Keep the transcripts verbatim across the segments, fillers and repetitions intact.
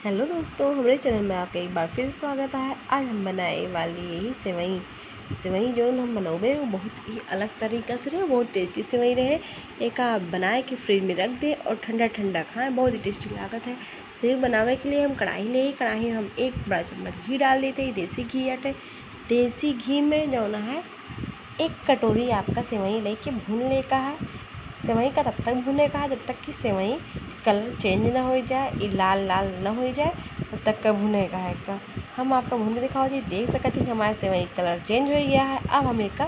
हेलो दोस्तों, हमरे चैनल में आपका एक बार फिर स्वागत है। आज हम बनाए वाली यही सेवई। सेवई जौन हम बनौबे, वो बहुत ही अलग तरीका से रहे, बहुत टेस्टी सेवई रहे। एका बनाए के फ्रिज में रख दे और ठंडा ठंडा खाएं, बहुत ही टेस्टी लागत है। सेवई बनावे के लिए हम कढ़ाई ले, कढ़ाई में हम एक बड़ा चम्मच घी डाल देते हैं, देसी घी आटे। देसी घी में जौन है एक कटोरी आपका सेवई लेके भून ले का है। सेवई का तब तक भूने का है जब तक कि सेवई कलर चेंज ना हो जाए, ये लाल लाल ना हो जाए, तब तक का भूने का है। का हम आपका भून के दिखाओ जी, देख सकत ही हमारे सेवई कलर चेंज हो गया है। अब हम एक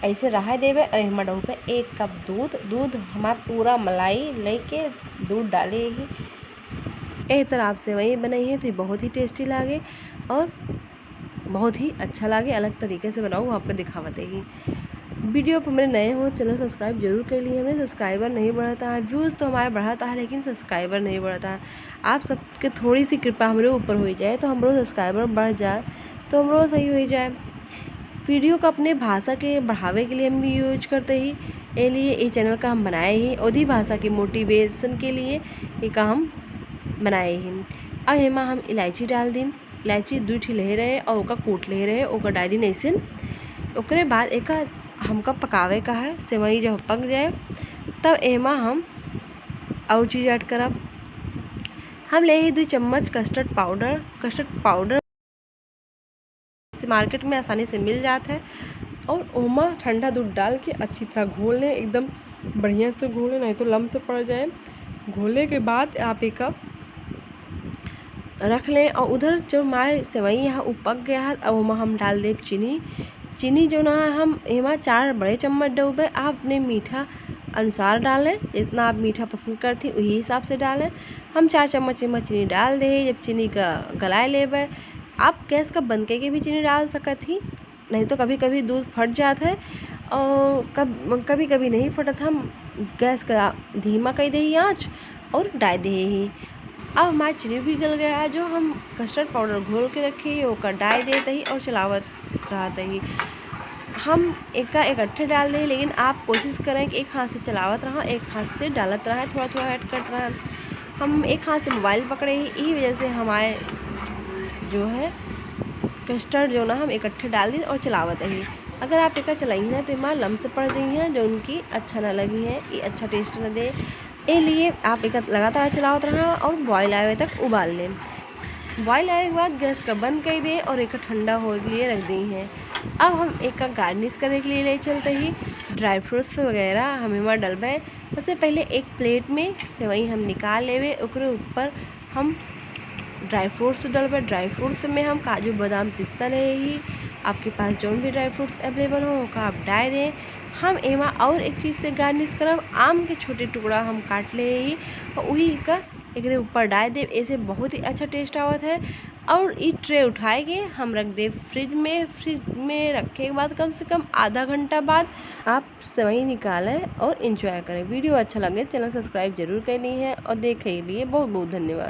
ऐसे रहा देवे और एमा डाल पे एक कप दूध, दूध हमार पूरा मलाई लेके दूध डाले ही। एह तरह आप सेवई बनाई है तो ये बहुत ही टेस्टी लागे और बहुत ही अच्छा लागे। अलग तरीके से बनाओ, वो आपको दिखावत ही। वीडियो पर मेरे नए हो, चैनल सब्सक्राइब जरूर कर लिए। हमरे सब्सक्राइबर नहीं बढ़ता है, व्यूज़ तो हमारे बढ़ता है लेकिन सब्सक्राइबर नहीं बढ़ता है। आप सबके थोड़ी सी कृपा हमरे ऊपर हो जाए तो हमरो सब्सक्राइबर बढ़ जाए, तो हमरो सही हो जाए। वीडियो को अपने भाषा के बढ़ावे के लिए हम भी यूज करते ही, ए लिए ये चैनल का हम बनाए ही, ओधी भाषा के मोटिवेशन के लिए ये का हम बनाए ही। अब एमा हम इलायची डाल दिन, इलायची दुई ठी ले रहे और ओका कूट ले रहे, ओका डाल दिन ऐसे। ओकरे बाद एका हमका पकावे का है, सेवई जब पक जाए तब एमा हम और चीज़ ऐड करब। हम ले ही दुई चम्मच कस्टर्ड पाउडर। कस्टर्ड पाउडर से मार्केट में आसानी से मिल जात है। और ओमा ठंडा दूध डाल के अच्छी तरह घोल लें, एकदम बढ़िया से घोलें, नहीं तो लम्स पड़ जाए। घोले के बाद आप एक रख लें और उधर जो हमारे सेवई है वो पक गया है। अब ओमा हम डाल देब चीनी। चीनी जो ना है हम एमा चार बड़े चम्मच डूबे, आप अपने मीठा अनुसार डालें, जितना आप मीठा पसंद करती वही हिसाब से डालें। हम चार चम्मच एमा चीनी डाल दे। जब चीनी का गलाए लेबे, आप गैस का बंद करके भी चीनी डाल सकत ही, नहीं तो कभी कभी दूध फट जात है और कब कभी कभी नहीं फटत। हम गैस का धीमा कर दे ही आँच और डाल दे ही। अब हमार चीनी भी गल गया है, जो हम कस्टर्ड पाउडर घोल के रखे ही ओकर डाल देते ही और चलावत रहत ही। हम एका इकट्ठे डाल दे, लेकिन आप कोशिश करें कि एक हाथ से चलावत रहा, एक हाथ से डालत रहा, थोड़ा थोड़ा ऐड करत रहा। हम एक हाथ से मोबाइल पकड़े ही, यही वजह से हमारे जो है कस्टर्ड जो ना हम इकट्ठे डाल दिन और चलावत ही। अगर आप एका चलाई ना तो एमा लम्स पड़ जाई हैं, जो उनकी अच्छा ना लगी है, ये अच्छा टेस्ट ना दे। ए लिए आप एका लगातार चलावत रहा और बॉयल आवे तक उबाल लें। बॉयल आवे के बाद गैस का बंद कर दें और एका ठंडा हो लिए रख दी हैं। अब हम एका गार्निश करे के लिए ले चलते ही ड्राई फ्रूट्स वगैरह हम एमा डलबे। सबसे पहले एक प्लेट में सेवई हम निकाल लेवे, ओकरे ऊपर हम ड्राई फ्रूट्स डलबे। ड्राई फ्रूट्स में हम काजू, बादाम, पिस्ता ले ही, आपके पास जौन भी ड्राई फ्रूट्स अवेलेबल हो ओका आप डाल दें। हम एमा और एक चीज़ से गार्निश करब, आम के छोटे टुकड़ा हम काट ले ही और वही का एकरे ऊपर डाल देब, ऐसे बहुत ही अच्छा टेस्ट आवत है। और ई ट्रे उठाए के हम रख देब फ्रिज में। फ्रिज में रखे के बाद कम से कम आधा घंटा बाद आप सेवई निकालें और एंजॉय करें। वीडियो अच्छा लगे, चैनल सब्सक्राइब जरूर कर ली है और देखे के लिए बहुत बहुत धन्यवाद।